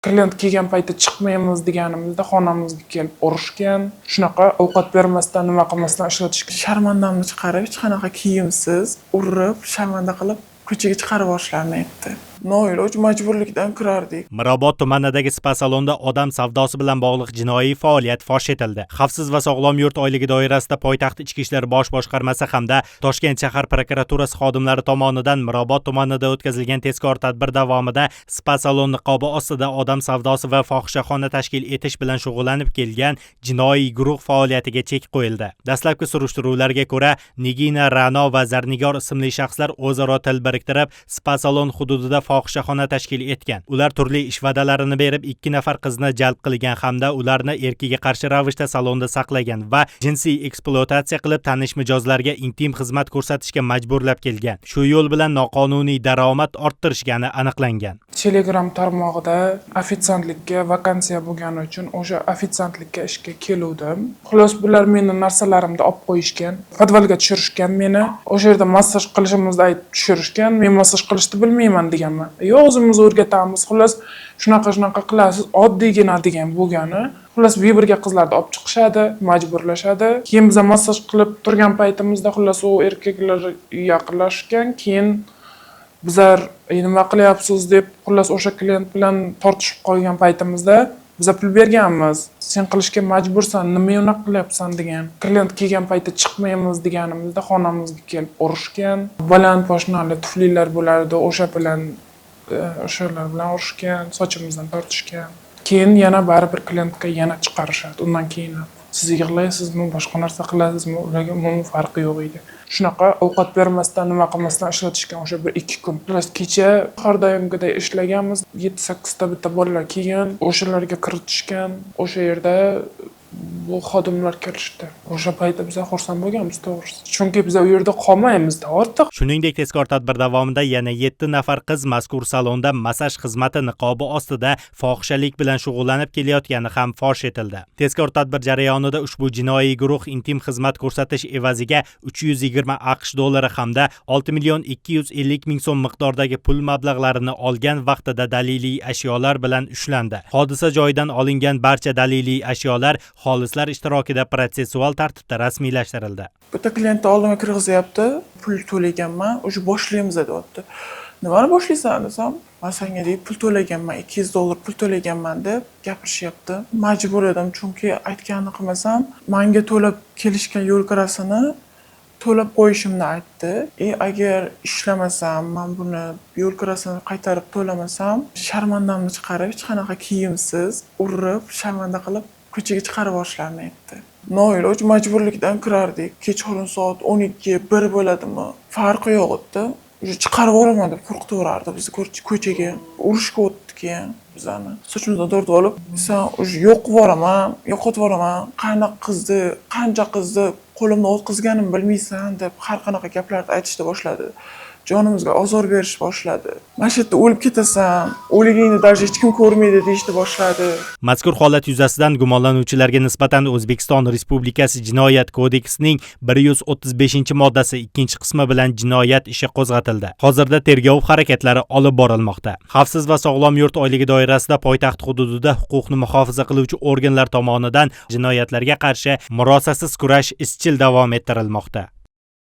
Klient kelgan payti chiqmaymiz deganimizda xonamizga kelib urishgan. Shunaqa ovqat bermasdan, nima qilmasdan ishlatishgan. Sharmandamni chiqarib, hech qanaqa kiyimsiz urib, sharmanda qilib, ko'chaga chiqarib yuborishlarini aytdi. Noiloj majburlikdan kirardik. Mirobod tumanidagi spa salonda odam savdosi bilan bog'liq jinoiy faoliyat fosh etildi. Xavfsiz va sog'lom yurt oyligi doirasida poytaxt Ichki ishlar bosh boshqarmasi hamda Toshkent shahar prokuraturasi xodimlari tomonidan Mirobod tumanida o'tkazilgan tezkor tadbir davomida spa salon niqobi ostida odam savdosi va fohishaxona tashkil etish bilan shug'ullanib kelgan jinoiy guruh faoliyatiga chek qo'yildi. Dastlabki surishtiruvlarga ko'ra, Nigina Ra'no va Zarnigor ismli shaxslar o'zaro til biriktirib, spa salon hududida fohishaxona tashkil etgan. Ular turli ish va'dalarini berib, 2 nafar qizni jalb qilgan hamda ularni erkiga qarshi ravishda salonda saqlagan va jinsiy ekspluatatsiya qilib, tanish mijozlarga intim xizmat ko'rsatishga majburlab kelgan. Shu yo'l bilan noqonuniy daromad orttirishgani aniqlangan. Telegram tarmog'ida ofitsiantlikka vakansiya bo'lgani uchun o'sha ofitsiantlikka ishga keluvdim. Xullas, bular meni narsalarimni olib qo'yishgan. Podvalga tushirishgan meni. O'sha yerda massaj qilishimizni aytib tushirishgan. Men massaj qilishni bilmayman deganman. Yo'q, o'zimiz o'rgatamiz. Xullas, shunaqa shunaqa qilasiz, oddiygina degan bo'lgani. Xullas, Viberga qizlarni olib chiqishadi, majburlashadi. Keyin biza massaj qilib turgan paytimizda, xullas, u erkaklar yaqinlashgan. Keyin bizlar "Nima qilyapsiz?" deb, xullas, o'sha klient bilan tortishib qolgan paytimizda, biza pul berganmiz. Sen qilishga majbursan, nima unaqa qilyapsan degan. Klient kelgan payti chiqmaymiz deganimizda xonamizga kelib urishgan. Baland poshnali tuflilar bo'lardi, o'sha bilan o'shalar bilan urishgan, sochimizdan tortishgan. Keyin yana baribir klientga yana chiqarishadi. Undan keyin ham. Siz yig'laysizmi, boshqa narsa qilasizmi, ularga umuman farqi yo'q edi. Shunaqa ovqat bermasdan, nima qilmasdan ishlatishgan o'sha 1-2 kun. Xullas, kecha har doimgiday ishlaganmiz. 7-8 ta bitta bolalar kelgan, o'shalarga kiritishgan. O'sha yerda bu xodimlar kelishdi. O'sha paytda biz xursand bo'lganmiz, to'g'risi. Chunki biz u yerda qolmaymiz-da ortiq. Shuningdek, tezkor tadbir davomida yana 7 nafar qiz mazkur salonda massaj xizmati niqobi ostida fohishalik bilan shug'ullanib kelayotgani ham fosh etildi. Tezkor tadbir jarayonida ushbu jinoiy guruh intim xizmat ko'rsatish evaziga 320 AQSh dollari hamda 6 million 250 ming so'm miqdordagi pul mablag'larini olgan vaqtida daliliy ashyolar bilan ushlandi. Hodisa joyidan olingan barcha daliliy ashyolar xolislar ishtirokida protsessual tartibda rasmiylashtirildi. Bitta klientni oldimga kirg'izyapti, pul to'laganman, уже boshlaymiz deyapti. Nimani boshlaysan desam, man senga deydi pul to'laganman, 200 dollar pul to'laganman deb gapirishyapti. Majbur edim, chunki aytganini qilmasam, manga to'lab kelishgan yo'l kirasini to'lab qo'yishimni aytdi. И agar ishlamasam, man buni yo'l kirasini qaytarib to'lamasam, sharmandamni chiqarib, hech qanaqa kiyimsiz urib, sharmanda qilib, ko'chaga chiqarib yuborishlarini aytdi. Noiloj majburlikdan kirardik. Kechqurun soat 12, 1 bo'ladimi? Farqi yo'q edi. Уже chiqarib yuboraman deb qo'rqitaverardi bizni ko'chaga. Urushga o'tdi keyin bizani. Sochimizdan tortib olib, sen уже yo'q qilib yuboraman, yo'qotib yuboraman, qanaqa qizni, qancha qizni qo'limdan o'tkazganimni bilmaysan deb har qanaqa gaplarni aytishni boshladi. Jonimizga ozor berish boshladi. Mana shu yerda o'lib ketasan, o'ligingni даже hech kim ko'rmaydi deyishni boshladi. Mazkur holat yuzasidan gumonlanuvchilarga nisbatan O'zbekiston Respublikasi Jinoyat kodeksining 135-moddasi 2-qismi bilan jinoyat ishi qo'zg'atildi. Hozirda tergov harakatlari olib borilmoqda. Xavfsiz va sog'lom yurt oyligi doirasida poytaxt hududida huquqni muhofaza qiluvchi organlar tomonidan jinoyatlarga qarshi murosasiz kurash izchil davom ettirilmoqda.